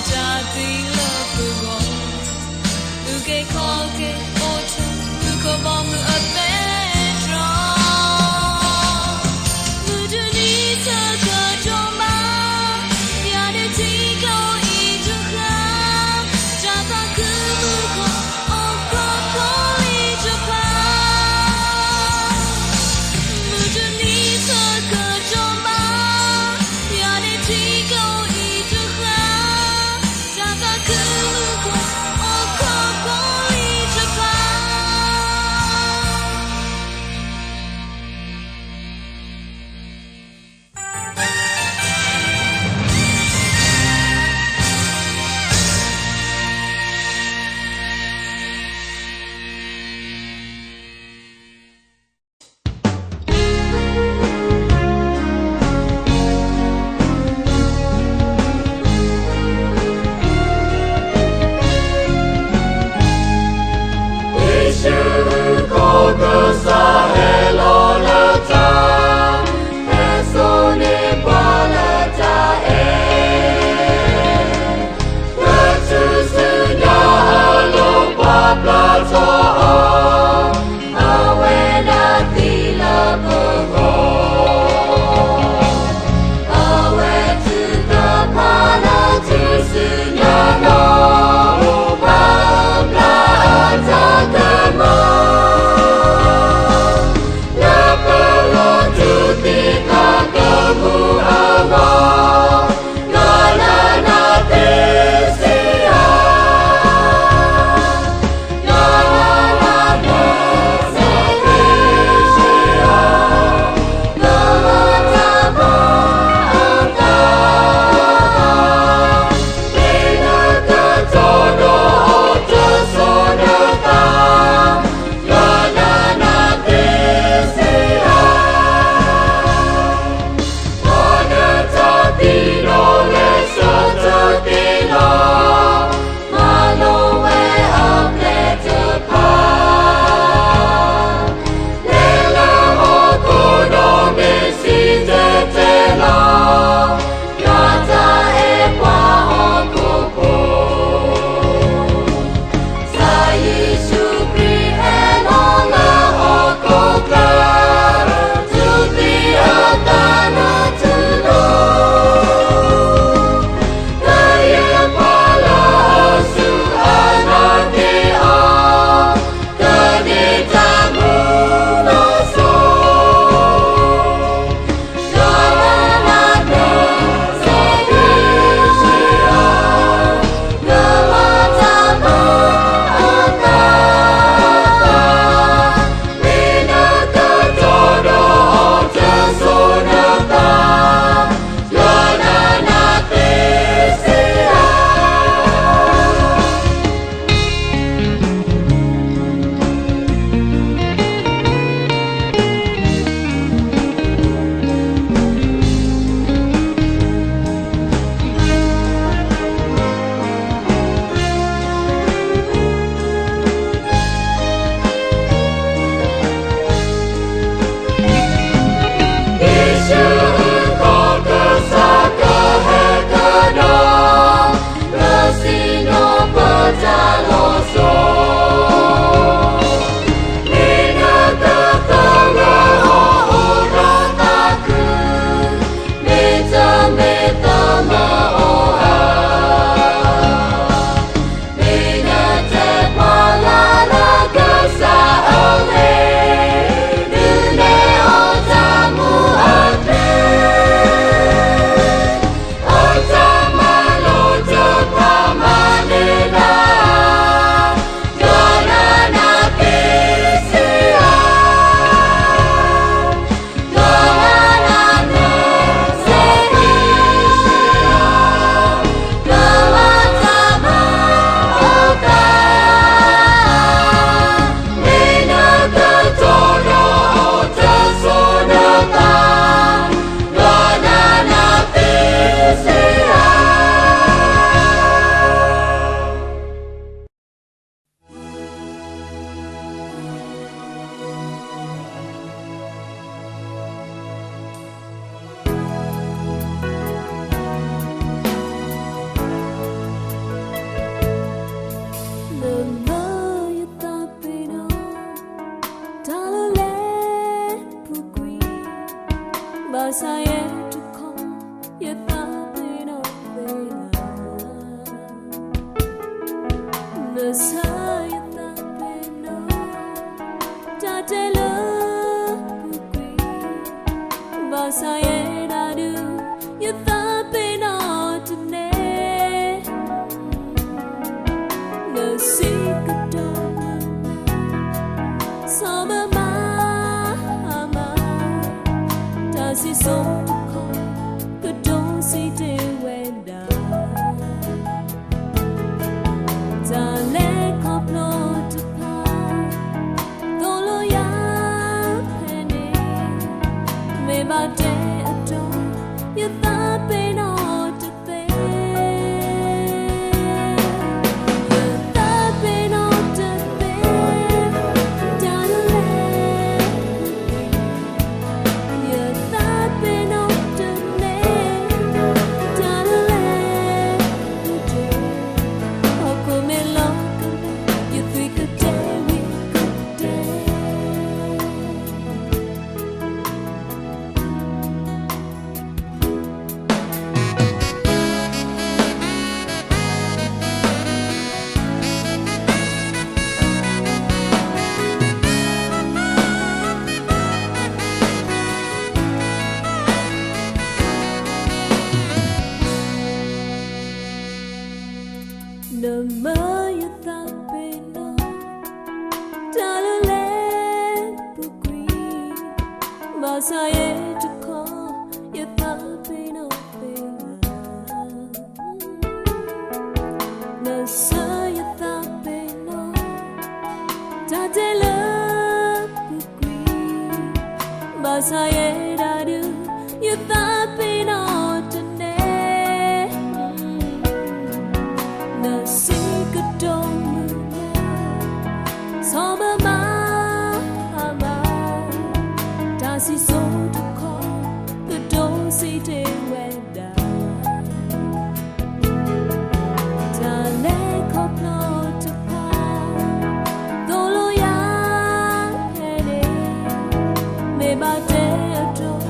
တၢ်သံလၢပဂီၢ်, အုၣ်က့ၤခီၣ်က့ၤအိၣ်ထီၣ် မုၣ်ကဘီမုၢ်အပဲတြီ, မုၢ်တနံၤဆၢကတီၢ်မး, ယၤန့ၣ်ထံကျိအံၤတဃၣ်, တၢ်သးခုမုၢ်ကီၢ် အိၣ်ခိးခိးလံတဖၣ်, မုၢ်တနံၤဆၢကတီၢ်မး, ယၤန့ၣ်ထံကျိအံၤတဃၣ်, တၢ်သးခုမုၢ်ကီၢ် အိၣ်ခိးခိးလံတဖၣ်. ဘၣ်ဆၣ်ယဲတခီ ယသးပ့ၤနီၣ်သ့လၢ မဆါယသးပ့ၤနီၣ် တၢ်တဲလၢပူၤကွံာ်, ဘၣ်ဆၣ်ယဲဒၣ်ဒုး ယသးပ့ၤနီၣ်တန့ၢ် နစံးကတိၤမုာ် ဆီၣ်မၤမၤ တၢ်စံၣ်စိၤတခီ ကတိၤစံးတ့ၢ်ဝဲဒၣ် တၢ်လဲၤခီဖျိတဖၣ် သိၣ်လိယၤဖဲန့ၣ် မ့ၢ်ဘၣ်တဲအတီၢ် ယသးပ့ၤနီၣ်တသ့ ယသးပ့ၤနီၣ်တသ့ တၢ်လၢလဲၤ ယသးပ့ၤနီၣ်တန့ၢ် တၢ်လၢလဲၤ ဟီၣ်ခိၣ်မ့ၢ်လီၤကလဲာ် ယသွံၣ်ကတဲဝံၤကတဲ နမၤယသးပ့ၤနီၣ် တၢ်လၢလဲၤပူၤကွံာ်, ဘၣ်ဆၣ်ယဲတခီ ယသးပ့ၤနီၣ်သ့လၢ နဆၢယသးပ့ၤနီၣ် တၢ်တဲလၢပူၤကွံာ်, ဘၣ်ဆၣ်ယဲဒၣ်ဒုး ယသးပ့ၤနီၣ်တန့ၢ် နစံးကတိၤမုာ် ဆီၣ်မၤမၤ တၢ်စံၣ်စိၤတခီ ကတိၤစံးတ့ၢ်ဝဲဒၣ် တၢ်လဲၤခီဖျိတဖၣ် သိၣ်လိယၤဖဲန့ၣ် မ့ၢ်ဘၣ်တဲအတီၢ်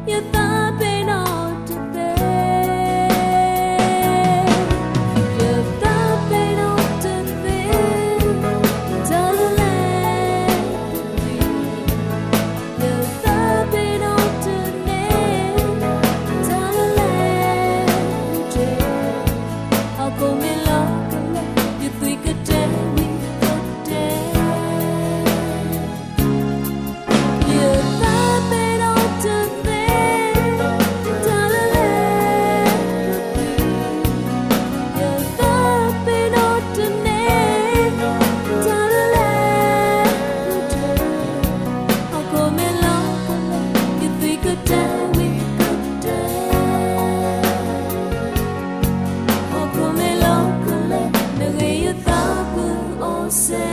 ယသးပ့ၤနီၣ်တသ့ ယသးပ့ၤနီၣ်တသ့ တၢ်လၢလဲၤ ယသးပ့ၤနီၣ်တန့ၢ် တၢ်လၢလဲၤ ဟီၣ်ခိၣ်မ့ၢ်လီၤကလဲာ် ယသွံၣ်ကတဲဝံၤကတဲ ယသးပ့ၤနီၣ်တသ့ တၢ်လၢလဲၤ ယသးပ့ၤနီၣ်တန့ၢ် တၢ်လၢလဲၤ ဟီၣ်ခိၣ်မ့ၢ်လီၤကလဲာ် ယသွံၣ်ကတဲဝံၤကတဲ ဟီၣ်ခိၣ်မ့ၢ်လီၤကလဲာ် နဂ့ၤယသးပူၤအိၣ်စဲ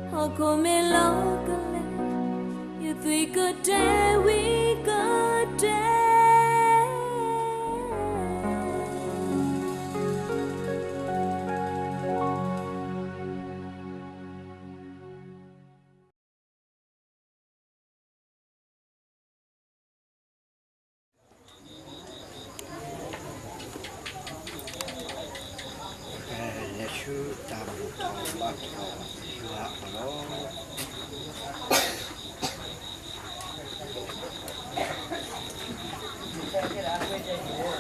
ဟီၣ်ခိၣ်မ့ၢ်လီၤကလဲာ် ယသွံၣ်ကတဲဝံၤကတဲ လဲၤဆူတၢ်ဘူၣ်ထီၣ်ဘါထီၣ်ယွၤအလီၢ်,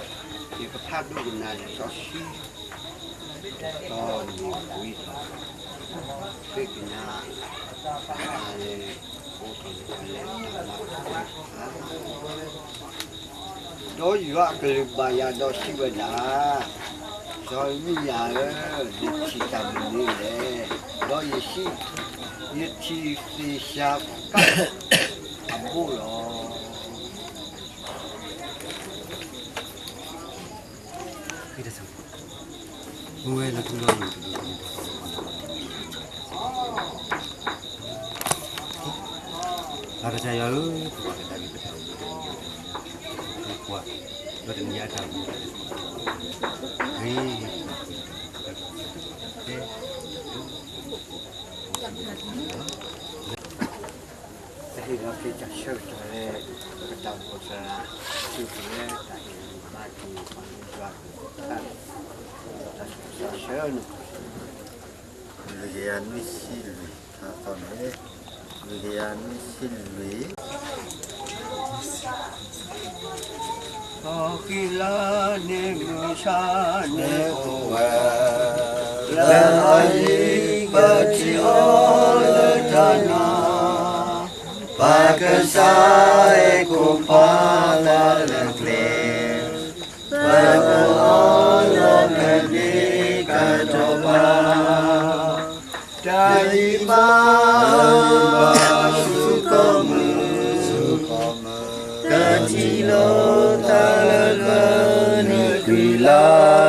ယကဖးဒိကနၣ်လံာ်စီဆှံ တၢ်တီမ့ၢ်ဝံၤထီၣ် ဃ့ကညး တၢ်လဲၤအိၣ်ထီၣ်လဲၤထီၣ်လၢတၢ်လၢ်တၢ်လၢ် ဒီးယွၤအကလုၢ်ဘၣ်ယၤဒီးစံးဝဲဒၣ်, စီၤဧလံယၤဧၢ, နထံၣ်တၢ်မနုၤလဲၣ်. ဒီးယစံး, ယထံၣ်သ့ၣ်စှၤကးအဘိလီၤ. မူဝဲလၢထူလီၤယိာ်တဘိ, ဘၣ်ကစၢ်ယွၤဧၢ, ပကွၢ်ဒီးတနံၤအတၢ်အိၣ်မူ, ဂ့ၤ, တဲ, တဲ, လီၤက့ၤတၢ်ဆၢကတီၢ်လၢ ပတၢ်အိၣ်ဖှိၣ်သရၣ် စူၢ်က့ၤလၢတၢ်ဟ့ၣ်ဂံၢ်ဘါက့ၤပှၤကညီယွၤအကလုၢ်ကထါ တၢ်ဆူးတၢ်ဆၢန့ၣ် လွံၢ်ကယၤနွံဆံလွံၢ် ထါသီန့ၣ် လွံၢ်ကယၤနွံဆံလွံၢ် ဟီၣ်ဃံလၤန့ၣ်မုၢ်ဆါန့ၣ်အိၣ်ဝဲ လၢအယံၤပထံၣ်အီၤလၢတၢ်နါ ပကစၢ်ဟဲကိးပှၤသးလၢကျဲ ပကအိၣ်အီၤလၢကန့ၢ်ကဒီးဘၣ် တၢ်ယံၤဘၣ် တၢ်ယံၤဘၣ်ဆူကီၢ်မုၢ် ကထံၣ်လိာ်သးလၢကန့ၢ်ဃံလၤ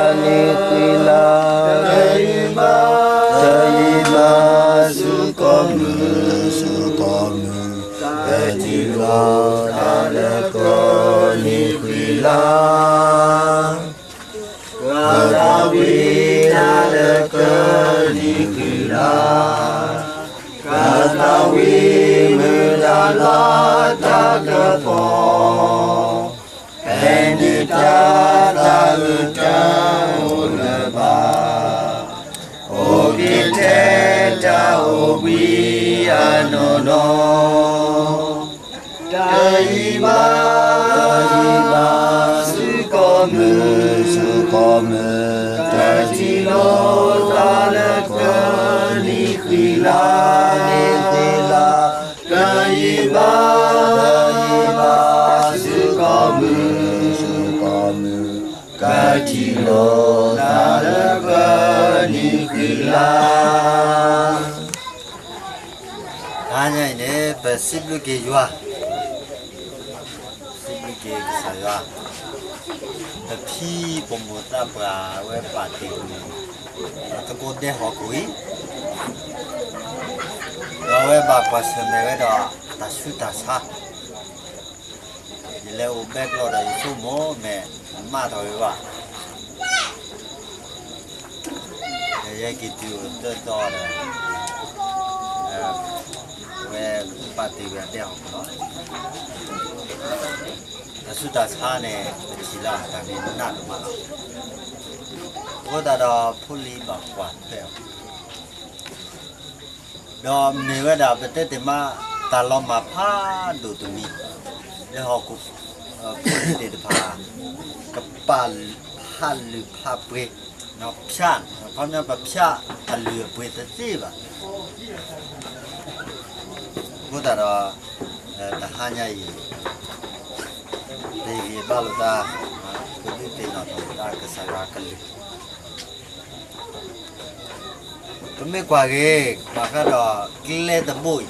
န့ၢ်ဃံလၤ တၢ်ယံၤဘၣ် တၢ်ယံၤဘၣ်ဆူကီၢ်မုၢ် ဆူကီၢ်မုၢ် ကထံၣ်လိာ်သးလၢကန့ၢ်ဃံလၤ ကသးဝံၣ်တၢ်လၢကန့ၢ်ဃံလၤ ကသးဝံၣ်မုၢ်တၢ်လီၢ်တၢ်ကပီၤ ဖဲန့ၣ်တၢ်သးအုးတၢ်အိၣ်လၢၤဘၣ် အိၣ်က့ၤထဲတၢ်အိၣ်ဘှံးအနီၢ်နီၢ် တၢ်ယံၤဘၣ် တၢ်ယံၤဘၣ်ဆူကီၢ်မုၢ် ဆူကီၢ်မုၢ် ကထံၣ်လိာ်သးလၢကန့ၢ်ဃံလၤ န့ၢ်ဃံလၤ တၢ်ယံၤဘၣ် တၢ်ယံၤဘၣ်ဆူကီၢ်မုၢ် ဆူကီၢ်မုၢ် ကထံၣ်လိာ်သးလၢကန့ၢ်ဃံလၤ တဟါညါအံၤန့ၣ် ပစံးဘျုးက့ၤယွၤ, စံးဘျုးက့ၤကစၢ်ယွၤ, ပဖံပမိၢ်သးပှၢ်အဝဲဘၣ်တ့ၢ်ကွံာ် သကိးဒဲဟီၣ်ခိၣ်အံၤ, ဒီးအဝဲဘၣ်ကွၢ်ဆၢၣ်မဲာ်ဝဲဒီးတၢ်ဆူးတၢ်ဆါ ယလဲၤအိၣ်ဘဲကျီဒီးယဆိကမိၣ်မဲာ် မၤထီၣ်ဝဲဘၣ်, ဒီးယဟဲက့ၤတုၤအိၣ်သၢသီဒီး အဝဲဘၣ်တ့ၢ်ဝဲဒၣ်ဒဲဟီၣ်ခိၣ်လီၤ. တၢ်ဆူးတၢ်ဆါန့ၣ် ပထံၣ်လၢတၢ်န့ၣ်နးတမးလီၤ. အဃိသတးဒီးဖိလံၤဘၣ်ကွၢ်ထွဲအီၤ ဒီးမ့ၢ်ဝဲဒၣ်ပတဲတ့ၢ်မး တၢ်လီၤမၢ်ဖးဒိၣ်တမံၤ လၢဟီၣ်ခိၣ်ဖိသ့ၣ်တဖၣ် ကပာ်ဖးလုၢ်ဖးပှ့ၤ ဖၠး အခီပညီပဖၠးအလုၢ်အပှ့ၤတသ့ဘၣ်. အဃိသတးဒီး တဟါညါအံၤ ပဟ့ၣ်ဂံၢ်ဘါလိာ်သး ပဒုးသ့ၣ်နီၣ်ထီၣ်လိာ်သးကစၢ်ယွၤအကလုၢ် ပမ့ၢ်ကွၢ်က့ၤ ဘၣ်ဃးဒီးကျဲတဘိအံ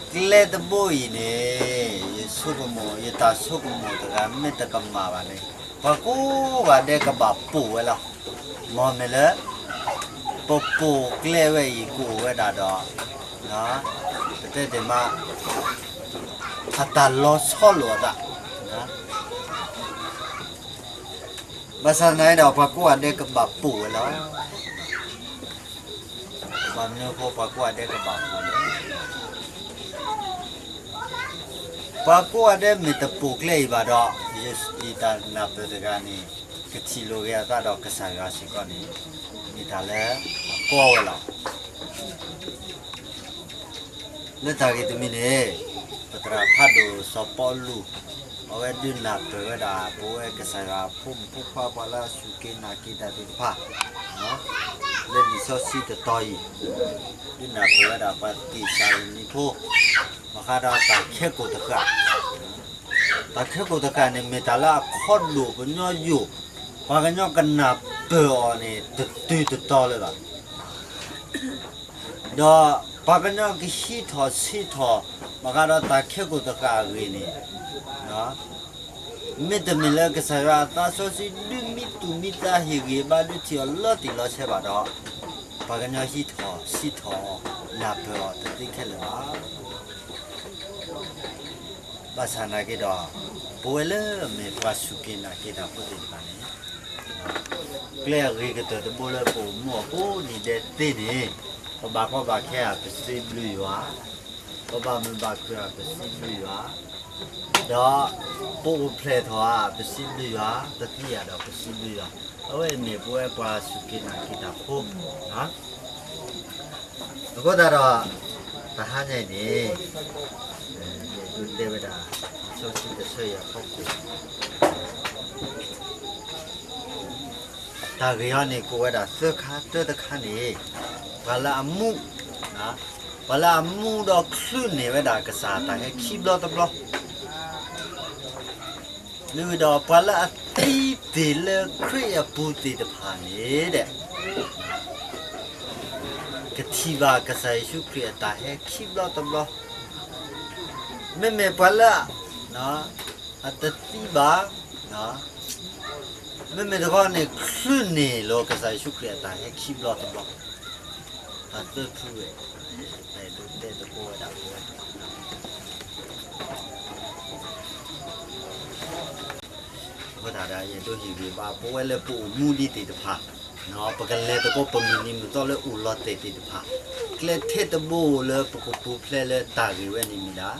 ၤ, ကျဲတဘိအံၤန့ၣ် ယဆိကမိၣ် ယတၢ်ဆိကမိၣ်တဂၤမ့ၢ်တကမၣ်ဘၣ်န့ၣ် ပှၤကိးဂၤဒဲးကဘၣ်ပိာ်ဝဲလီၤ. မ့ၢ်မ့ၢ်လၢ ပပိာ်ကျဲဝဲအံၤကအိၣ်ဝဲဒၣ်ဒီး ပတဲတ့ၢ်မး အတၢ်လီၤဆီလိာ်အသး ဘၣ်ဆၣ်သနာ်က့ဒီးပှၤကိးဂၤဒဲးကဘၣ်ပိာ်ဝဲလီၤ. ဘၣ်မနုၤအဃိပှၤကိးဂၤဒဲးကဘၣ်ပိာ်လဲၣ်. ပှၤကိးဂၤဒဲးမ့ၢ်တပိာ်ကျဲအံၤဘၣ်ဒီး ယတၢ်နၢ်ပၢၢ်တဂၤန့ၣ် ကထံၣ်လိာ်က့ၤအသးဒီးကစၢ်ယွၤစ့ၢ်ကီးန့ၣ် မ့ၢ်တၢ်လၢအကီဝဲလီၤ. လၢတၢ်ဂ့ၢ်တမံၤန့ၣ် ပသရၣ်ဖးဒိၣ်စီၤပီလူး အဝဲဒုးနၢ်ပၢၢ်ဝဲဒၣ် ပဝဲကစၢ်ယွၤအဖိမုၣ်ဖိခွါပှၤလၢအစူၢ်က့ၤနာ်က့ၤတၢ်သ့ၣ်တဖၣ် လၢလံာ်စီဆှံတတီၤအံၤ ဒုးနၢ်ပၢၢ်ဝဲဒၣ်ပှၤသ့းစၤလနံဖိ ဘၣ်ဃးဒီးတၢ်ခဲကိာ်တဃၣ် တၢ်ခဲကိာ်တဃၣ်န့ၣ် မ့ၢ်တၢ်လၢအခီဒိၣ်ပညီယိာ် ပှၤကညီကနၢ်ပၢၢ်အီၤန့ၣ် တတုၤတတီၤလၢၤဘၣ်. ဒီးပှၤကညီကဟံးထီၣ်ဆံးထီၣ် ဘၣ်ဃးဒီးတၢ်ခဲကိာ်တဃၣ်အဂ့ၢ်န့ၣ် မ့တမ့ၢ်လၢကစၢ်ယွၤအသးစီဆှံဒုးမံသူၣ်မံသးဟ့ၣ်ဂံၢ်ဘါဒုးထံၣ်အီၤလီၤတံၢ်လီၤဆဲးဘၣ်ဒီး ပှၤကညီဟံးထီၣ်ဆံးထီၣ်နၢ်ပၢၢ်အီၤတသ့ခဲလၢာ်ဘၣ်. ဘၣ်ဆၣ်သနာ်က့ဒီး ပဝဲလၢအမ့ၢ်ပှၤစူၢ်က့ၤနာ်က့ၤတၢ်ဖိသ့ၣ်တဖၣ်န့ၣ် ကျဲအဂ့ၤကတၢၢ်တဘိလၢပအိၣ်မူအီၤကိးနံၤဒဲးသ့န့ၣ် ပဘၣ်ကီဘၣ်ခဲဧါ ပစံးဘျုးယွၤ ပဘၣ်မုာ်ဘၣ်ခုၣ်ဧါ ပစံးဘျုးယွၤ, ဒီးပအိၣ်ဖျဲၣ်ထီၣ်ဧါ ပစံးဘျုးယွၤ, ပသံဧါဒီးပစံးဘျုးယွၤ, အဝဲအံၤမ့ၢ်ပဝဲပှၤစူၢ်က့ၤနာ်က့ၤတၢ်ဖိ, အဃိသတးဒီး တဟါညါအံၤန့ၣ် ယအဲၣ်ဒိးတဲဝဲဒၣ် လံာ်စီဆှံတဆၢအံၤအဖီခိၣ် တၢ်ဂ့ၢ်အံၤန့ၣ် ကိးဝဲဒၣ်သၢခါ, တၢတခါန့ၣ် ပှၤလၢအမူ, ပှၤလၢအမူဒီးချုးန့ၢ်ဝဲဒၣ်ကစၢ်တၢ်ဟဲခံဘျီတဘျီ, မ့ၢ်ဝံၤဒီးပှၤလၢအသံတ့ၢ်လၢခရံာ်အပူၤသ့ၣ်တဖၣ်န့ၣ်ဒီး ကထံၣ်ဘၣ်ကစၢ်ယ့ၣ်ၡူးခရံာ်အတၢ်ဟဲခံဘျီတဘျီ, မ့မ့ၢ်ပှၤလၢ အတသံဘၣ်, မ့မ့ၢ်တခီန့ၣ် ချုးန့ၢ်လီၤကစၢ်ယ့ၣ်ၡူးခရံာ်အတၢ်ဟဲခံဘျီတဘျီ, အသၢဖုဝဲ, ယအဲၣ်ဒိးတဲသကိးဝဲဒၣ်ပဝဲ အဃိသတးဒီး ယအဲၣ်ဒိးဟ့ၣ်ဂံၢ်ဘါ ပဝဲလၢပအိၣ်မူဒံးသ့ၣ်တဖၣ်, ပကလဲၤသကိးပမုၢ်နံၤမုၢ်သီလၢအိၣ်လီၤတဲာ်သ့ၣ်တဖၣ်, ကျဲထဲတဘိလၢပကပူၤဖျဲးလၢတၢ်ဂ့ၢ်ဝဲန့ၣ်မ့ၢ်ဒၣ်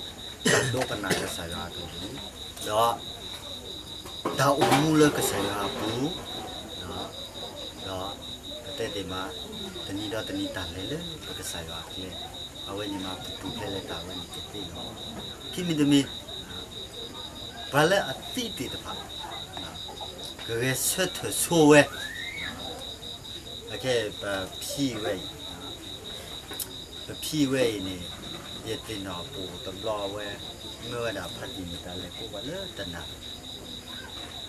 တၢ်ဒိကနၣ်ကစၢ်ယွၤအကလုၢ်, ဒီး တၢ်အိၣ်မူလၢကစၢ်ယွၤအပူၤ, ဒီးပတဲသ့ၣ်မး တနံၤဒီးတနံၤတၢ်လဲၤလၢပကစၢ်ယွၤအကျဲ, အဝဲန့ၣ်မးပပူၤဖျဲးလၢတၢ်ဝဲန့ၣ်တသ့လီၤ. ခံမံၤတမံၤ ပှၤလၢအသံသ့ၣ်တဖၣ် ကဂဲၤဆၢထၢၣ်ဆိဝဲ, အခဲပဖံဝဲအံၤ ပဖံဝဲအံၤန့ၣ် ယသ့ၣ်နီၣ်ပိာ်တဘျီအဝဲ မၢဝဲဒၣ်ဖါတံၢ်မတၤလဲၣ် ကိးပှၤလၢတနၢ်,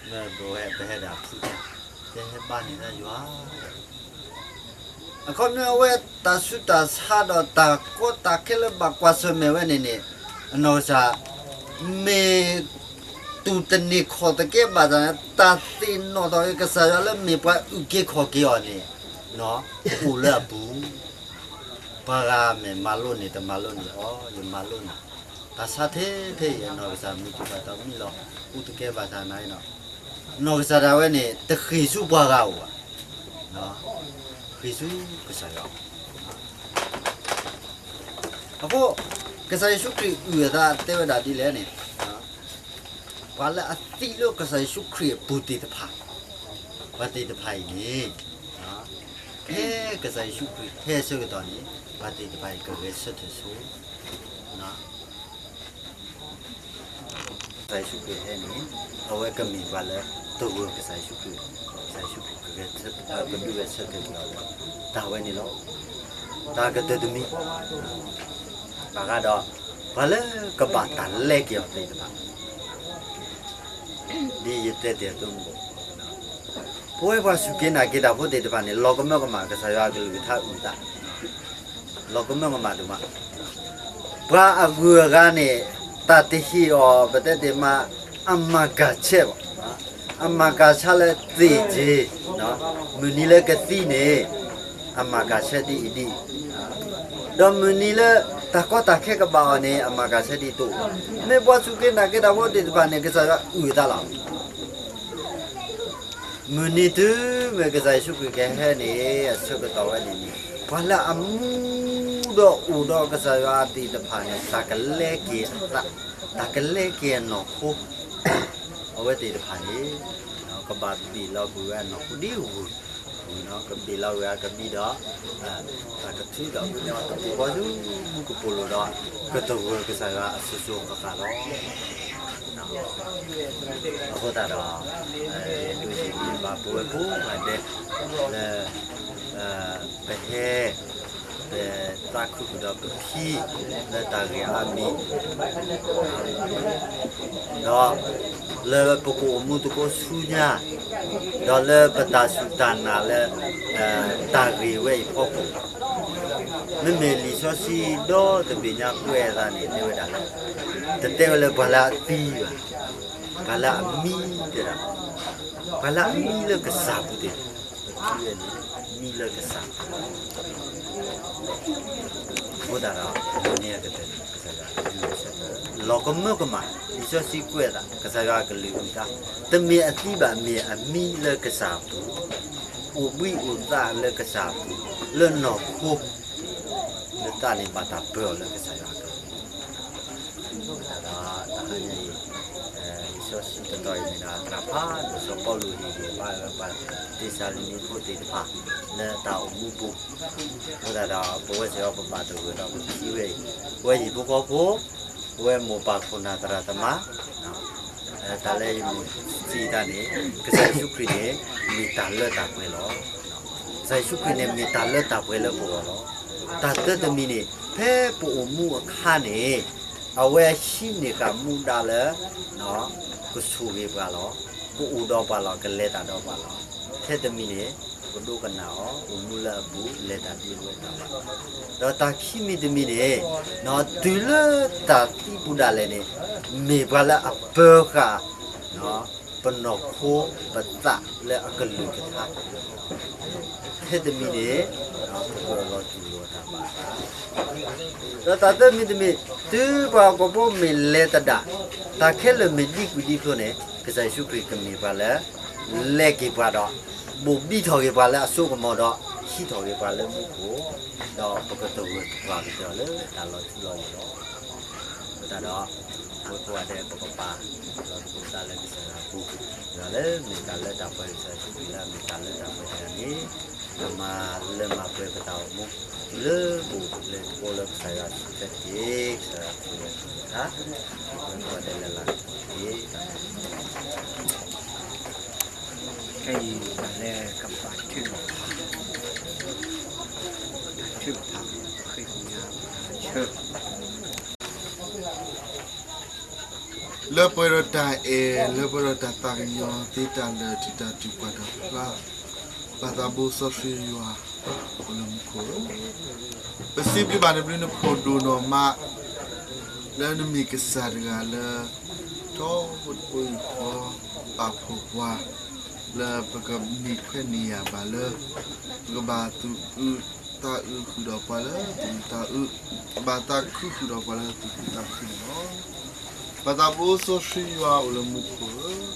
မ့ၢ်ပဝဲပဟဲဒၣ်ဖုတၢ် တဲဟဲဘါန့ၢ်တၢ်ယွၤ, အခီပညီအဝဲတၢ်ဆူးတၢ်ဆါဒီးတၢ်ကီတၢ်ခဲလၢဘၣ်ကွၢ်ဆၢၣ်မဲာ်ဝဲန့ၣ်န့ၣ် အနီၢ်ကစၢ် မ့ၢ်တူၢ်တန့ၢ်ခီၣ်တကဲဘၣ်ဆၣ်န့ၣ် တၢ်သ့ၣ်နီၣ်ထီၣ်က့ၤကစၢ်ယွၤလၢမ့ၢ်ပှၤအုၣ်က့ၤခီၣ်က့ၤအီၤန့ၣ် အိၣ်လၢအပူၤ, ပှၤဂၤမ့ၢ်မၤလိန့ၢ်တမၤလိန့ၢ်အီၤ ယမၤလိန့ၢ်, တၢ်ဆါထဲထဲအံၤ အနီၢ်ကစၢ်မုၢ်တူၢ်ဘၣ်တၢ်မံလီၤ အိၣ်တကဲဘၣ်ဆၣ်နၤအံၤနီၤ, နီၢ်ကစၢ်ဒၣ်ဝဲန့ၣ် တဃ့ၢ်ဆူပှၤဂၤအအိၣ်ဘၣ်, ဃ့ၢ်ဆူကစၢ်ယွၤ အဃိ ကစၢ်ယ့ၣ်ၡူးခရံာ်အုၣ်အသးတဲဝဲဒၣ်ဒ်လဲၣ်န့ၣ်, ပှၤလၢအသံလၢကစၢ်ယ့ၣ်ၡူးခရံာ်အပူၤသ့ၣ်တဖၣ်, ပှၤသ့ၣ်တဖၣ်အံၤန့ၣ် ဖဲကစၢ်ယ့ၣ်ၡူးခရံာ်ဟဲအဆၢကတီၢ်န့ၣ် ပှၤသ့ၣ်တဖၣ်အံၤကဂဲၤဆၢထၢၣ်ဆိ ကစၢ်ယ့ၣ်ၡူးခရံာ်ဟဲန့ၣ် အဝဲကမ့ၢ်ပှၤလၢတဂၢၢ်ကစၢ်ယ့ၣ်ၡူးခရံာ်, ကစၢ်ယ့ၣ်ၡူးခရံာ်ကဂဲၤဆၢထၢၣ် ကဒုးဝဲဆၢထၢၣ်က့ၤအီၤလၢ တၢ်ဝဲန့ၣ်လီၤ. တၢ်ကတၢၢ်တမံၤ ဘၣ်ဃးဒီး ပှၤလၢကဘၣ်တၢ်လဲက့ၤအီၤသ့ၣ်တဖၣ် ဒ်ယတဲတ့ၢ်အသိးမုၢ် ပဝဲပှၤစူၢ်က့ၤနာ်က့ၤတၢ်ဖိသ့ၣ်တဖၣ်န့ၣ် လီၤကမၢကမၣ်ကစၢ်ယွၤအကလုၢ်ကထါအုၣ်သး, လီၤကမၢကမၣ်ဒိၣ်မး, ပှၤအဂုၤအဂၤန့ၣ် တၢ်တဟ့ၣ်အီၤ ပတဲတ့ၢ်မး အမၤကၤဆၢဘၣ်, အမၤကၤဆၢလၢသ့ၣ်က့ၤ, မုၢ်နံၤလၢကသံန့ၣ် အမၤကၤဆၢဒ်အံၤဒ်အံၤ, ဒီးမုၢ်နံၤလၢတၢ်ကီတၢ်ခဲကဘၣ်အီၤန့ၣ် အမၤကၤဆၢဒ်အံၤတအိၣ်ဘၣ်. မ့ၢ်ပှၤစူၢ်က့ၤနာ်က့ၤတၢ်ဖိသ့ၣ်တဖၣ်န့ၣ် ကစၢ်ယွၤအုၣ်အသးလီၤ. မုၢ်နံၤတုၤမ့ၢ်ကစၢ်ယ့ၣ်ၡူးခရံာ်ကဟဲန့ၣ် အဆၢကတီၢ်ဝဲန့ၣ်န့ၣ် ပှၤလၢအမူဒီးအိၣ်ဒီးကစၢ်ယွၤသ့ၣ်တဖၣ်န့ၣ် တၢ်ကလဲက့ၤအသး, တၢ်ကလဲက့ၤအနီၢ်ခိ, အဝဲသ့ၣ်တဖၣ်န့ၣ် ကဘၣ်ဘ့ၣ်လီၤကွံာ်ဝဲအနီၢ်ခိဒ်ဝုၢ်, ကဘ့ၣ်လီၤဝဲအကဘံဒီး တၢ်ကထုးဒီးကပူၤဃီဆူမူကပိာ်လိၤဒီး ကသဂၢၢ်ကစၢ်ယွၤအစိၤစိၤအဃၣ်ဃၣ်လီၤ. အဃိသတးဒီး ဒုးဟ့ၣ်ဂံၢ်ဘါပဝဲကိးဂၤဒဲးလၢ ပဟဲ ပသးခုဃုာ်ဒီးပဖံလၢတၢ်ဂ့ၢ်အါမံၤ ဒီးလၢပကအိၣ်မူသကိးဆူညါ ဒီးလၢပတၢ်စူၢ်တၢ်နာ်လၢ တၢ်ဂ့ၢ်ဝဲအံၤဖီခိၣ် မ့မ့ၢ်လံာ်စီဆှံဒီတဘ့ၣ်ညါကွဲးအသးန့ၣ် တဲဝဲဒၣ်လၢ တတဲဝဲလၢပှၤလၢအသံဘၣ်, ပှၤလၢအမံတဲဒၣ်, ပှၤလၢအမံလၢကစၢ်ပူၤသ့ၣ်တဖၣ်, မံလၢကစၢ်ပူၤ အဃိသတးဒီး အဝဲန့ၣ်ကတၢၢ်န့ၣ် ကစၢ်ယွၤ လီၤကမၢကမၣ် လံာ်စီဆှံကွဲးအသး ကစၢ်ယွၤအကလုၢ်အုၣ်သး တမ့ၢ်အသံဘၣ် မ့ၢ်အမံလၢကစၢ်အပူၤ, အိၣ်ဘှံးအိၣ်သါလၢကစၢ်အပူၤ, လၢနီၢ်ခိ လၢသးန့ၣ်ဘၣ်တၢ်ပၢအီၤလၢကစၢ်ယွၤအကလုၢ် တတီၤအံၤမ့ၢ်ဒၣ်သရၣ်ဖးဒိၣ်စီၤပီလူးဟ့ၣ်ဂံၢ်ဘါလၢပှၤသ့းစၤလနံဖိသ့ၣ်တဖၣ် လၢတၢ်အိၣ်မူပူၤ, အဃိသတးဒီး ပဝဲစ့ၢ်ကီးပဘၣ်သဂၢၢ်ဒီးပထံၣ်ဝဲအံၤ, ပဝဲဟံၣ်ဖိဃီဖိ, ပဝဲမိၢ်ပၢ်ခိၣ်နၢ်သရၣ်သမါ တၢ်လၢယမ့ၢ်စံးတၢ်န့ၣ်, ကစၢ်ယ့ၣ်ၡူးခရံာ်န့ၣ် မ့ၢ်တၢ်လၢတၢ်ပှဲၤလီၤ. ကစၢ်ယ့ၣ်ၡူးခရံာ်န့ၣ် မ့ၢ်တၢ်လၢတၢ်ပှဲၤလၢပဂီၢ်လီၤ. တၢ်သၢတမံၤန့ၣ် ဖဲပအိၣ်မူအခါန့ၣ် အဝဲဟံးန့ၢ်ဃာ်မူဒါလၢ ကဆိၣ်ဂ့ၤပှၤလီၤ, ကအိၣ်ဒီးပှၤလီၤ, ကလဲၤတၢ်ဒီးပှၤလီၤ. ထဲတမံၤန့ၣ် ပကဒိကနၣ်အီၤ အိၣ်မူလၢအပူၤ လဲၤတၢ်ဒ်အဝဲအသးဘၣ်. ဒီးတၢ်ခံမံၤတမံၤန့ၣ် တုၤလၢတၢ်သံပူၤဒၣ်လဲာ်န့ၣ် မ့ၢ်ပှၤလၢအပၢဃာ် ပနီၢ်ခိပသးလၢအကလုၢ်ကထါ, ထဲတမံၤန့ၣ် ပကလီၤတူၢ်လိာ်တၢ်ဘၣ်အသး, ဒီးတၢ်သၢမံၤတမံၤ တုၤပှၤဟီၣ်ခိၣ်ဖိမ့ၢ်လဲၤသဒၣ်, တၢ်ခဲလၢာ်မ့ၢ်ဒံကွံာ်ဒံဖျိန့ၣ် ကစၢ်ယ့ၣ်ၡူးခရံာ်ကမ့ၢ်ပှၤလၢ လဲၤက့ၤပှၤဒီး ဘိၣ်ဘံထီၣ်က့ၤပှၤလၢအစိကမီၤဒီး ဟံးထီၣ်က့ၤပှၤလၢမူခိၣ်, ဒီးပကသဂၢၢ်ပှၤကတၢၢ်လၢတၢ်လီၤထူလီၤယိာ်လီၤ. အဃိသတးဒီး ပဝဲကိးဂၤဒဲး ပကပာ်လီၤသကိးသးလၢကစၢ်ယွၤအပူၤ, ဒီးလၢမ့ၢ်တၢ်လၢတၢ်ပှဲၤ ကစၢ်ယ့ၣ်ၡူးခရံာ်လၢအမ့ၢ်တၢ်လၢတၢ်ပှဲၤတဂၤန့ၣ် ကမၤလၢမၤပှဲၤပတၢ်အိၣ်မူ တုၤလၢပအိၣ်လၢတကိးလၢကစၢ်ယွၤအစုထွဲတက့ၢ်. ကစၢ်ယွၤဆိၣ်ဂ့ၤအကလုၢ်ကထါ ပဝဲကိးဂၤဒဲးလၢ်လၢ်တက့ၢ်. ခဲအံၤ တၢ်လၢကပာ်ထုး ပာ်ထုးဖး ဃ့ကညး လၢပှဲၤဒီးတၢ်အဲၣ် လၢပှဲၤဒီးတၢ်သးကညီၤသ့ တၢ်လၢာ်ထံးတၢ်တူၢ်ပှၤတၢ်ဖျါ ပၢ်သးဘိစီဆှံယွၤ အိၣ်လၢမူခိၣ်ဧၢ, ပစံးဘျုးဘၣ်နဘျုးနဖှိၣ်ဒိၣ်နီၢ်မး လၢနမ့ၢ်ကစၢ်တဂၤလၢ ထီဘိတဘိယူၢ်ဃီ ပာ်ဖှိၣ်ပှၤ လၢပကမ့ၢ်ခွဲးန့ၢ်ယၤဘၣ်လၢ ပကဘၣ်သူၣ်အုးသးအုးဃုာ်ဒီးပှၤလၢသူၣ်အုးသးအုး, ကဘၣ်သးခုဃုာ်ဒီးပှၤလၢသူၣ်ခုသးခုန့ၣ်လီၤ. ပၢ်သးဘိစီဆှံယွၤအိၣ်လၢမူခိၣ်ဧ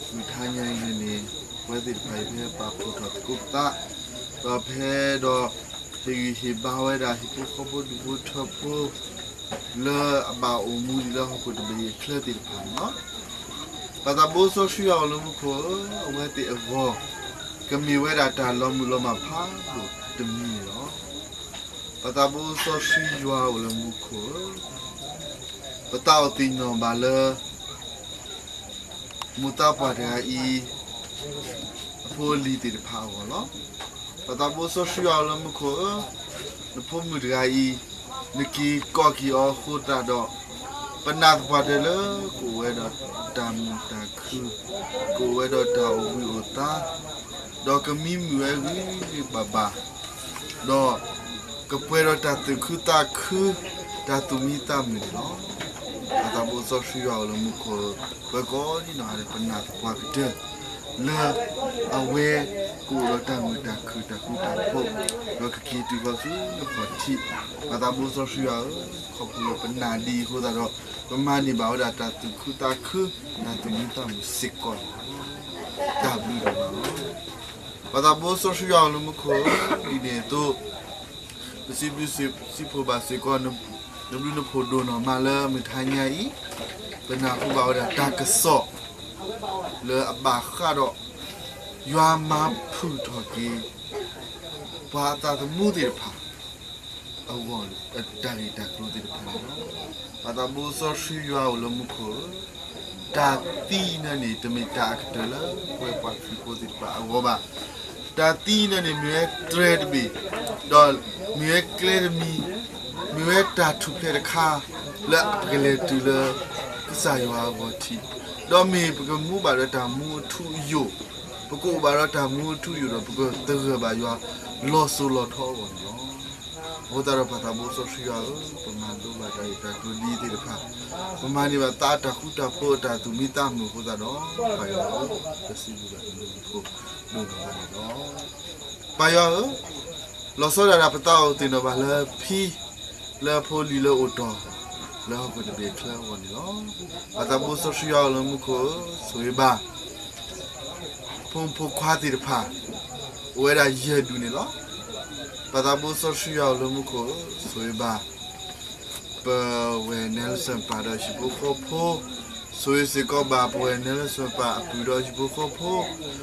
ၢ, မုၢ်ထါညါအံၤန့ၣ် ပဝဲသ့ၣ်တဖၣ်အံၤဖဲပာ်ဖှိၣ်ထီၣ်သကိးပသး, ဒီးဖဲဒီး ဟ့ၣ်ဂံၢ်ဟ့ၣ်ဘါဝဲဒၣ်ဟံၣ်ဖိဃီဖိဒူၣ်ဖိထၢဖိ လၢအဘၣ်အိၣ်မူဒံးလၢဟီၣ်ခိၣ်တဘ့ၣ်အချၢသ့ၣ်တဖၣ်န့ၣ်လီၤ. ပၢ်သးဘိစီဆှံယွၤအိၣ်လၢမူခိၣ်ဧၢ, အဝဲသ့ၣ်အဂီၢ် ကမ့ၢ်ဝဲဒၣ်တၢ်လီၤမုၢ်လီၤမၢ်ဖးဒိၣ်တမံၤန့ၣ်လီၤ. ပၢ်သးဘိစီဆှံယွၤအိၣ်လၢမူခိၣ်ဧၢ, ပသးအိၣ်သ့ၣ်နီၣ်ဘၣ်လၢ မိၢ်သးပှၢ်တဂၤအံၤ အဖိအလံၤသ့ၣ်တဖၣ်အဂီၢ်လီၤ. ပၢ်သးဘိစီဆှံယွၤအိၣ်လၢမူခိၣ်ဧၢ, နဖိမုၣ်တဂၤအံၤ နက့ၤကိးက့ၤအီၤအဃိသတးဒီး ပနာ်သပှၢ်တၢၢ်လၢကအိၣ်ဝဲဒီးတၢ်မုာ်တၢ်ခုၣ်, ကအိၣ်ဝဲဒီးတၢ်အိၣ်ဘှံးအိၣ်သါ, ဒီးကမံမုာ်ဝဲဂ့ၤဂ့ၤဘၣ်ဘၣ်, ဒီးကပှဲၤဒီးတၢ်သူၣ်ခုသးခု, တၢ်သူၣ်မံသးမုာ်န့ၣ်လီၤ. ပၢ်သးဘိစီဆှံယွၤအိၣ်လၢမူခိၣ်ဧၢ, ပဝဲကိးဒံနီၢ်ဂၤဒဲး ပနာ်သပှၢ်ကတၢၢ် လၢ အဝဲကအိၣ်ဒီးတၢ်မုာ်တၢ်ခုၣ် တၢ်ဃူတၢ်ဖိး, ဒီးကက့ၤတုၤဃီၤဆူနခီၣ်ထံး, ပၢ်သးဘိစီဆှံယွၤဧၢ, ခီဖျိလၢပနာ်ဒ်အံၤအဃိသတးဒီး ပမၤန့ၢ်ဘၣ်ဝဲဒၣ်တၢ်သူၣ်ခုသးခု, တၢ်သူၣ်မံသးမုာ်စ့ၢ်ကီးန့ၣ်လီၤ. တၢ်ဘျုးဒိၣ်မးလီၤ. ပၢ်သးဘိစီဆှံယွၤအိၣ်လၢမူခိၣ်ဧၢ, ဒ်န့ၣ်အသိး ပစံးဘျုးစံးဖှိၣ်ဘၣ်စ့ၢ်ကီး နဘျုးနဖှိၣ်ဒိၣ်နီၢ်မးလၢမုၢ်ထါညါအံၤ, ပနၢ်ဟူဘၣ်ဝဲဒၣ်တၢ်ကစီၣ် လၢအဘၣ်ဃးဒီး ယွၤမၤဖုၣ်ထီၣ်က့ၤ ပှၤအသးသမူသ့ၣ်တဖၣ် အဂီၢ် တၢ်ဂ့ၢ်တၢ်ကျိၤသ့ၣ်တဖၣ်န့ၣ်လီၤ. ပၢ်သးဘိစီဆှံယွၤအိၣ်လၢမူခိၣ်ဧၢ, တၢ်သံန့ၣ်န့ၣ် တမ့ၢ်တၢ်အကတၢၢ်လၢပဝဲပှၤခရံာ်ဖိသ့ၣ်တဖၣ်အဂီၢ်ဘၣ်. တၢ်သံန့ၣ်န့ၣ် မ့ၢ်ဝဲတြဲၤတဘ့ၣ်, ဒီးမ့ၢ်ဝဲကျဲတမံၤ, မ့ၢ်ဝဲတၢ်ထူၣ်ဖျဲးတခါ လၢပကလဲၤတုၤလၢ ကစၢ်ယွၤအဂီၢ်ထံး, ဒီးမ့ၢ်ပကမူဘၣ်ဒီးတၢ်မူအထူအယိာ်, ပကအိၣ်ဘၣ်ဒီးတၢ်မူအထူအယိာ်ဒီး ပကသဂၢၢ်ဘၣ်ယွၤ လီၤစိၤလီၤထီအဂီၢ်န့ၣ်လီၤ. အဃိသတးဒီး ပၢ်သးဘိစီဆှံယွၤဧၢ, ပမၤလိဘၣ်တၢ်ဂ့ၢ်တၢ်ကျိၤဒ်အံၤသ့ၣ်တဖၣ်, ပမၤန့ၢ်ဘၣ်သးအတၢ်ဃူတၢ်ဖိးအတၢ်သူၣ်မံသးမုာ်အဃိသတးဒီး ပၢ်ယွၤဧၢ, ပစံးဘျုးဘၣ်နဘျုးနဖှိၣ်ဒိၣ်နီၢ်မးန့ၣ်လီၤ. ပၢ်ယွၤဧၢ, လီၤဆီဒၣ်တၢ်ပသးအိၣ်သ့ၣ်နီၣ်ဘၣ်လၢဖံ လၢဖိလံၤလၢအိၣ်တီၢ် လၢဟီၣ်ခိၣ်တဘ့ၣ်အချၢအဂီၢ်န့ၣ်လီၤ. ပၢ်သးဘိစီဆှံယွၤအိၣ်လၢမူခိၣ်ဧၢ, ဆိၣ်ဂ့ၤဘၣ် ဖိမုၣ်ဖိခွါသ့ၣ်တဖၣ် အိၣ်ဝဲဒၣ်ယဲၢ်ဒူၣ်န့ၣ်လီၤ. ပၢ်သးဘိစီဆှံယွၤအိၣ်လၢမူခိၣ်ဧၢ, ဆိၣ်ဂ့ၤဘၣ် ပဝဲၢ် Nelson ပၢ်ဒီးဟံၣ်ဖိဃီဖိ, ဆိၣ်ဂ့ၤစ့ၢ်ကီးဘၣ်ပဝဲနၢ်လၢစီၤပၤအပုၢ်ဒီးဟံၣ်ဖိဃီဖိ,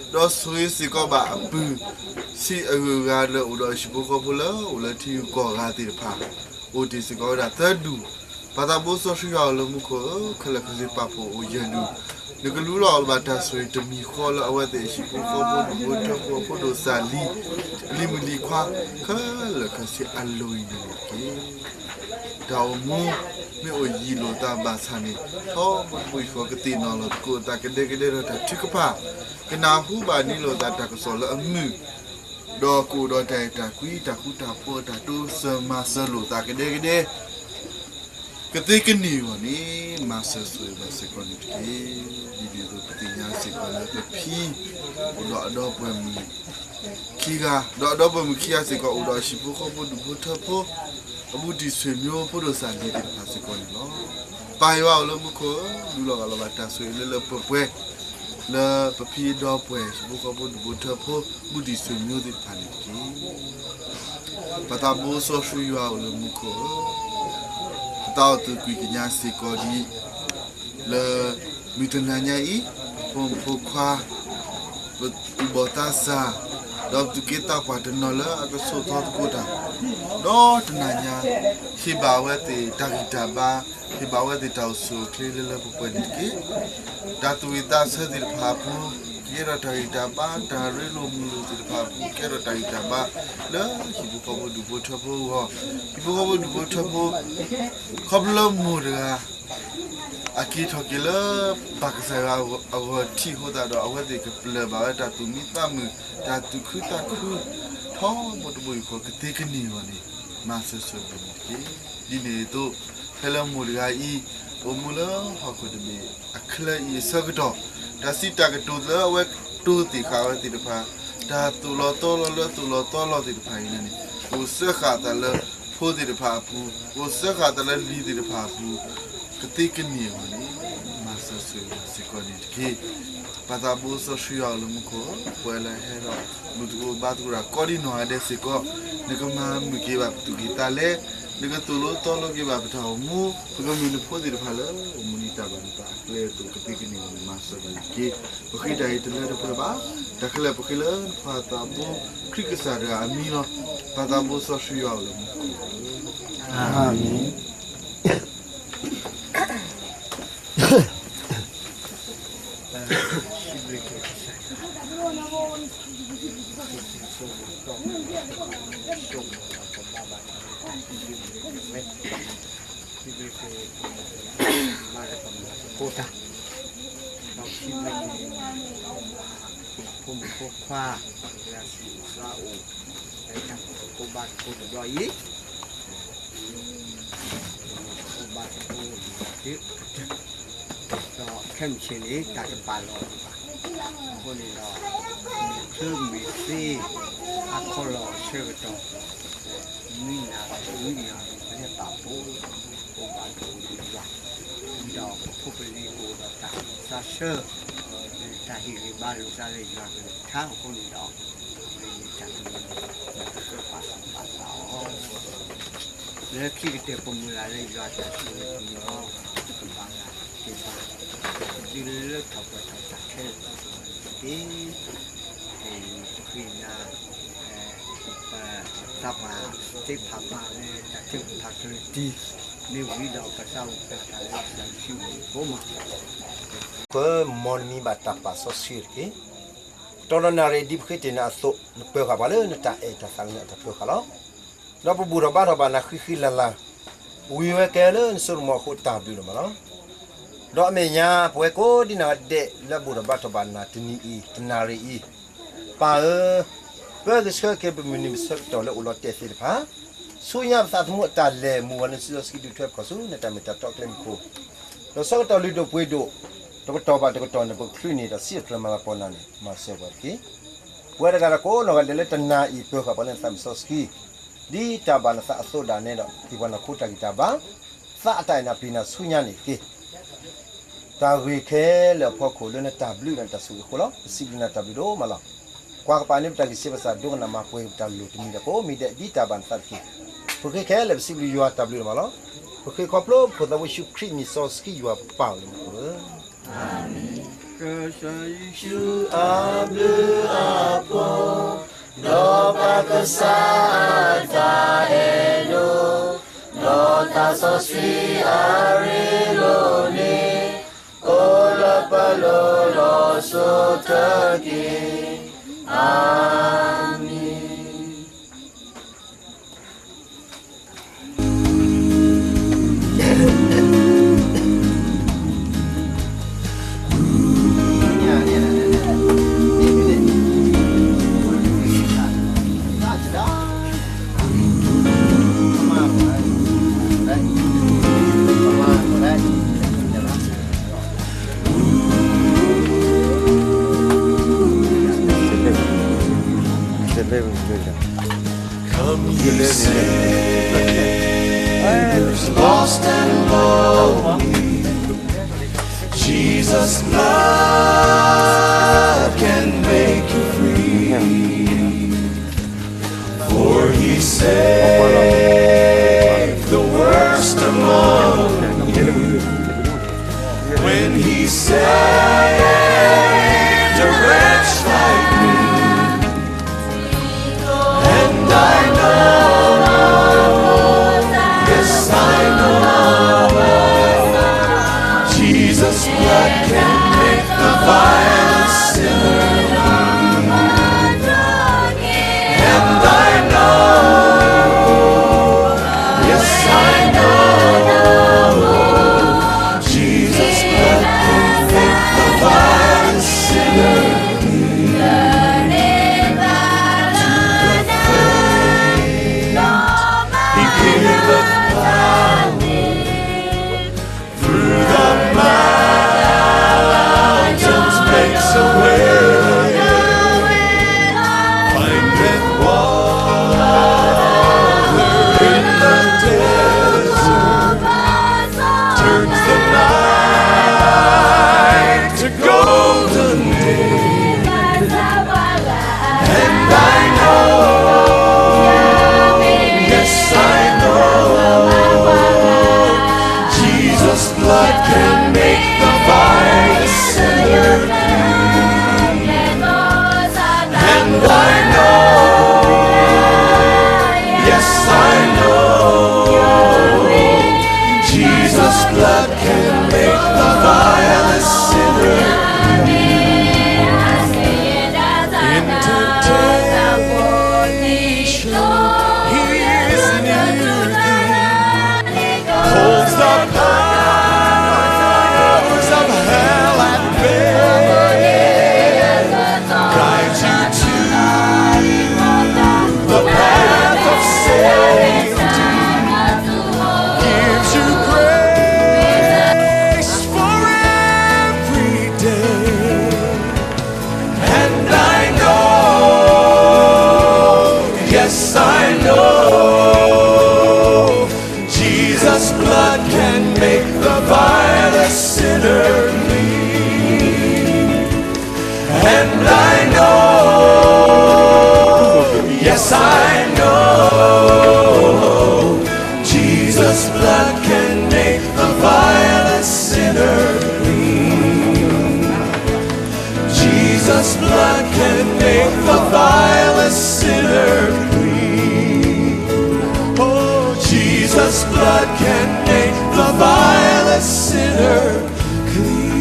ဒီးဆိၣ်ဂ့ၤစ့ၢ်ကီးဘၣ်အပုၢ် ဆံးအဂုၤအဂၤလၢအိၣ်ဒီးဟံၣ်ဖိဃီဖိလၢအိၣ်လၢထံဂုၤကီၢ်ဂၤသ့ၣ်တဖၣ်, အိၣ်တ့ၢ်စ့ၢ်ကီးဝဲဒၣ်သၢဒူၣ်, ပၢ်သးဘိစီဆှံယွၤဧၢလၢမူခိၣ်ဧၢ, ခဲလၢာ်ခဲဆ့ပာ်ဖှိၣ်အိၣ်ယဲၢ်ဒူၣ်, နကလူလီၤအီၤလၢဘၣ်တၢ်ဆိၣ်ဂ့ၤတမံၤဃီလၢအဝဲသ့ၣ်ဟံၣ်ဖိဃီဖိဒူၣ်ဖိထၢဖိအဖိဒိၣ်စၢ်လံၤ, လံၤမုၣ်လံၤခွါ, ခဲလၢာ်ခဲဆ့အလိၤအံၤန့ၣ်တက့ၢ်. တၢ်အိၣ်မူ မ့ၢ်အိၣ်ယံာ်လိာ်သးဘၣ်ဆၣ်န့ၣ် ထီဘိတဘိယူၢ်ဃီကသ့ၣ်နီၣ်လီၤသကိးအသးကဒဲကဒဲဒီးတၢ်ထုကဖၣ်, ကနၢ်ဟူဘၣ်န့ၢ်လိာ်သးတၢ်ကစီၣ်လၢအမုာ်, ဒီးကအိၣ်ဒီးတၢ်အဲၣ်တၢ်ကွံ တၢ်ဃူတၢ်ဖိး တၢ်တိစၢၤမၤစၢၤလိာ်သးကဒဲကဒဲ ကသ့ကန့ၢ်အဂီၢ်န့ၣ် မၤစၢၤဆိၣ်ဂ့ၤဘၣ်စ့ၢ်ကီးန့ၣ်တက့ၢ်. ဒ်န့ၣ်အသိးပသ့ၣ်ညါစ့ၢ်ကီးလၢပဖံ အိၣ်ဒီးအဒီပုၢ်ဝဲၢ်မုၣ်ခံဂၤ, ဒီးအဒီပုၢ်ဝဲၢ်မုၣ်ခံဂၤစ့ၢ်ကီး အိၣ်ဒီးဟံၣ်ဖိဃီဖိဒူၣ်ဖိထၢဖိ, အဘူးတံၢ်ဆွေမျိုးဖိဒိၣ်စၢ်လံၤသ့ၣ်တဖၣ်စ့ၢ်ကီးန့ၣ်လီၤ. ပၢ်ယွၤအိၣ်လၢမူခိၣ်ဧၢ, ဒုးလီၤဂာ်လီၤဘၣ်တၢ်ဆိၣ်ဂ့ၤလၢလၢပှဲၤပှဲၤ လၢပဖံဒီပုၢ်ဝဲၢ် ဟံၣ်ဖိဃီဖိဒူၣ်ဖိထၢဖိ ဘူးတံၢ်ဆွေမျိုးသ့ၣ်တဖၣ်န့ၣ်တက့ၢ်. ပၢ်သးဘိစီဆှံယွၤအိၣ်လၢမူခိၣ်ဧၢ, ပသးအိၣ်သုးကွံာ်ကညးစ့ၢ်ကီးဒ် လၢမုၢ်တနၤညါအံၤ, ဖိမုၣ်ဖိခွါ, ပသူၣ်ဘီၣ်သးစၢ်, ဒီးပသူၣ်က့သးပှၢ်တနီၤလၢအကဆူၣ်ထီသကိးတၢ်, ဒီးတနၤညါ, ဟ့ၣ်ဘၣ်အဝဲသ့ၣ်တၢ်ဂံၢ်တၢ်ဘါ, ဟ့ၣ်ဘၣ်အဝဲသ့ၣ်တၢ်အိၣ်ဆူၣ်အိၣ်ချ့လၢလၢပှဲၤပှဲၤန့ၣ်တက့ၢ်. တၢ်သူၣ်ဝံၣ်သးဆၢသ့ၣ်တဖၣ်အပူၤ, ကကဲထီၣ်တၢ်ဂံၢ်တၢ်ဘါ, တၢ်ရ့လိာ်မုာ်လိာ်သ့ၣ်တဖၣ်အပူၤ ကကဲထီၣ်တၢ်ဂံၢ်တၢ်ဘါ, လၢဟံၣ်ဖိဃီဖိဒူၣ်ဖိထၢဖိအဂီၢ်, ဟံၣ်ဖိဃီဖိဒူၣ်ဖိထၢဖိ ခီဖျိလၢမိၢ်တဂၤ အက့ၤထီၣ်က့ၤလၢ ပၢ်ကစၢ်ယွၤအဂီၢ်ထံးအဃိသတးဒီး အဝဲသ့ၣ်ကပျၢ်ဘၣ်ဝဲတၢ်သူၣ်မံသးမုာ် တၢ်သူၣ်ခုသးခု ထီဘိတဘိယူၢ်ဃီကသ့ကန့ၢ်အဂီၢ်န့ၣ် မၤစၢၤဆိၣ်ဂ့ၤန့ၣ်တက့ၢ်. ဒ်န့ၣ်အသိး, ဖဲလၢမိၢ်တဂၤအံၤ အိၣ်မူလၢဟီၣ်ခိၣ်တဘ့ၣ်အချၢအံၤအဆၢကတီၢ်, တၢ်စံးတၢ်ကတိၤလၢအဝဲကတိၤသ့ၣ်ဃာ်ဝဲသ့ၣ်တဖၣ်, တၢ်သိၣ်လီၤသီလီၤလၢအသိၣ်လီၤသီလီၤသ့ၣ်တဖၣ်အံၤန့ၣ် ကအိၣ်စၢဃာ်အသးလၢဖိသ့ၣ်တဖၣ်အပူၤ, ကအိၣ်စၢဃာ်အသးလၢလံၤသ့ၣ်တဖၣ်အပူၤ, ကသ့ကန့ၢ်အဂီၢ်န့ၣ် မၤစၢၤဆိၣ်ဂ့ၤစ့ၢ်ကီးန့ၣ်တက့ၢ်. ပၢ်သးဘိစီဆှံယွၤအိၣ်လၢမူခိၣ်ဧၢ, ပဝဲလၢဟဲဒီး ဘူၣ်သကိးဘါသကိးတၢ်ကိးဒံနီၢ်ဂၤဒဲးစ့ၢ်ကီး, နကမၤမုာ်က့ၤဘၣ်ပသူၣ်ကံၢ်သးလဲ, နကသိၣ်လိသီလိက့ၤဘၣ်ပတၢ်အိၣ်မူ, ပကမ့ၢ်နဖိသ့ၣ်တဖၣ်လၢအိၣ်မူဒံးတၢ်ဘၣ်နသးအကျဲအသိး ကသ့ကန့ၢ်အဂီၢ်န့ၣ် မၤစၢၤဘၣ်ယက့ၤ. ပဃ့တၢ်အံၤတလၢတပှဲၤဘၣ်, တၢ်ခဲလၢာ်ပဃ့လၢပၢ်သးဘိခရံာ်ကစၢ်တဂၤအမံၤလီၤ. ပၢ်သးဘိစီဆှံယွၤအိၣ်လၢမူခိၣ်ဧၢ. အၤမ့ၣ်. ဒီးခံဘျီက့ၤ ဖိမုၣ်ဖိခွါ လၢအဆူၣ်အိၣ်သးအိၣ် လၢတၢ်ကိၢ်ဘၣ်ကိၢ်တဘျီအံၤ ကိၢ်ဘၣ်ကိၢ်လီၤက့ၤကတၢၢ် ဒီးခဲမုၢ်ဆ့ၣ်န့ၣ် တၢ်တဘၣ်လီၤဒံးဘၣ်. အဃိန့ၣ်ဒီး မ့ၢ်ချၢမ့ၢ်သ့ ဟးခီလီၤအဆၢကတီၢ် မုၢ်နၤမုၢ်နၤ ပဟဲပာ်ဖှိၣ် ကိၢ်ဘၣ်ကိၢ်လီၤ ဒီးပဖိပလံၤကအိၣ်ဒီးတၢ်သးဆၢ တၢ်ဟ့ၣ်ဂံၢ်ဘါလိာ်သးလၢယွၤကလုၢ်ကထါအဃိန့ၣ်ဒီး မ့ၢ်တၢ်တမံၤ ပကပာ်သူၣ်ပာ်သးအီၤ လၢခံကတၢၢ်ပမုၢ်လၢ်လၢယွၤတၢ်ဆိၣ်ဂ့ၤပူၤဒီး ပကဘၣ်လၢက့ၤဘၣ် ဒ်လၢထီၣ်ပှဲၤထီၣ်တၢ်ခဲလၢာ်တက့ၢ်. ပဃ့နၤ ပသးပှၢ်သ့ၣ်တဖၣ်လၢတၢ်ထုကဖၣ်ကလုၢ်တံၢ် မ့ၢ်ဝံၤဒီးပသးအိၣ်ပျၢ်တၢ်လၢပတၢ်စုပူၤမး ပမၤနမံၤဘၣ်တၢ်ပာ်စီဆှံတက့ၢ်. တီဒီးနၣ်ရံၣ်ဒ်ပဃ့တ့ၢ်နၤအသိး နပၢၤဃာ်ပှၤလၢနတၢ်အဲၣ်တၢ်သးကညီၤတၢ်ပၢၤဃာ်လီၤ. ဒီးပဘူၣ်ထီၣ်ဘါထီၣ်ဘၣ်နၤဃံဃံလၤလၤ ဝံၤဝဲကဲလၢနစိကမီၤအဃိတၢ်ဘျုးလီၤမးလီၤ. ဒီးအမဲာ်ညါ ပဝဲကိးဒံနီၢ်ဂၤဒဲးလၢဘူၣ်ထီၣ်ဘါထီၣ်ဘၣ်နၤတနံၤအံၤ တနၣ်ရံၣ်အံၤ ပၢ်ဧၢ, ပၢဂ့ၤဆှၢက့ၤပမုၢ်နံၤမုၢ်ဆၢကတီၢ်လၢအိၣ်လီၤတဲာ်သ့ၣ်တဖၣ်, ဆူညါပသးသမူအတၢ်လဲၤမုၢ်ဝါလၢနစုစီဆှံဒုးထွဲပခီၣ်ဆူနတၢ်မ့ၢ်တၢ်တီအကျဲမုၢ်ခိၣ်, ဒီးဆၢကတီၢ်လုၢ်ဒိၣ်ပှ့ၤဒိၣ်, တကတီၢ်ဘၣ်တကတီၢ်န့ၣ် ပကချုးန့ၢ်ဒီးစံးအကျၢၤမၤလၤကပီၤနၤန့ၣ် မၤစၢၤပှၤတက့ၢ်. ပဝဲတဂၤဒီးကိးနီၢ်ဂၤဒဲးလၢတနၤအံၤပၢၤဃာ်ပှၤလၢနသးမုၢ်စီဆှံ ဒ်တၢ်ဘၣ်နသးအသိးဒၣ်နဲဒီး ဟ့ၣ်ပှၤနီၢ်ခိတၢ်ဂံၢ်တၢ်ဘါ, သးအတၢ်အဲၣ်နၤပျံၤနၤဆူညါန့ၣ်တက့ၢ်. တၢ်ဂ့ၤခဲလၢာ်အဖီခိၣ်လၢနတၢ်ဘျုးဒီးနတၢ်ဆိၣ်ဂ့ၤအဃိလီၤ. ပစံးဘျုးနၤတၢ်ဘျုးဒိၣ်မးလီၤ. ကွၢ်ကပၤန့ၢ်ပတၢ်ဂံၢ်စၢ်ဘါစၢ် ဒိကနၣ်မၤပှဲၤပတၢ်လိၣ်တမံၤဒီး ပအိၣ်မံၤဒဲးဒ်တၢ်ဘၣ်နသးတက့ၢ်. ပဃ့ခဲလၢာ်ပစံးဘျုးယွၤတၢ်ဘျုးဒိၣ်မးလီၤ. ပဃ့ခီဖျိပခိၣ်သးဘိယ့ၣ်ၡူးခရံာ်မံၤစီဆှံယွၤပပၢ်လၢမူခိၣ်ဧၢ. ကစၢ်ယ့ၣ်ၡူးအဘျုးအဖှိၣ်, ဒီးပၢ်ကစၢ်အတၢ်အဲၣ်ဒိး, ဒီးသးစီဆှံအရ့ဒိၣ်န့ၣ်, အိၣ်လၢပလိၤလီၤစိၤတက့ၢ်. အၤမ့ၣ်. Come, ye sinners, lost and lonely, Jesus' blood can make you free. For he saved the worst among you. When he saved a wretch like me, and I know, yes, I know, Jesus' blood can make the vilest sinner clean. And I know, yes, I know, Jesus' blood can make the vilest sinner clean. He giveth power. Through the mountains makes a way, findeth water in the desert, turns the night to golden day. And I know, yes, I know, Jesus' blood can make the vilest sinner clean. And I know, yes, I know, Jesus' blood can make the vilest sinner clean. In temptation, he is near thee, holds the powers of hell at bay, guides you to the path of safety, gives you grace for every day. And I know, yes, I know, Jesus' blood can make the vilest sinner clean. And I know, yes, I know, Jesus' blood can make the vilest sinner clean. Jesus' blood can make the vilest sinner clean. Oh, Jesus' blood can make the vilest sinner clean.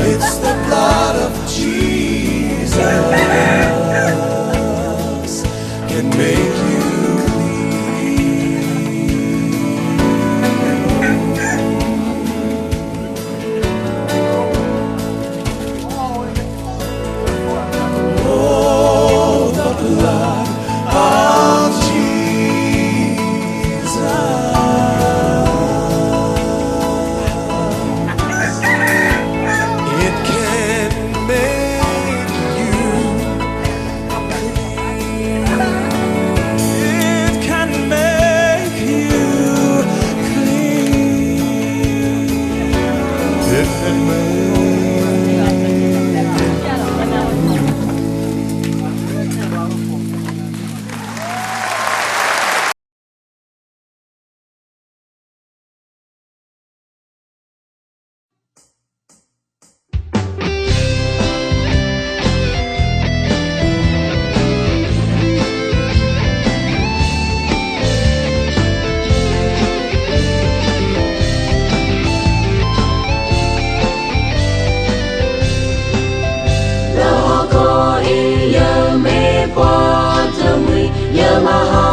It's the blood of Jesus can make you clean. Oh, the blood of Jesus. It can make you clean. ယမၤဟး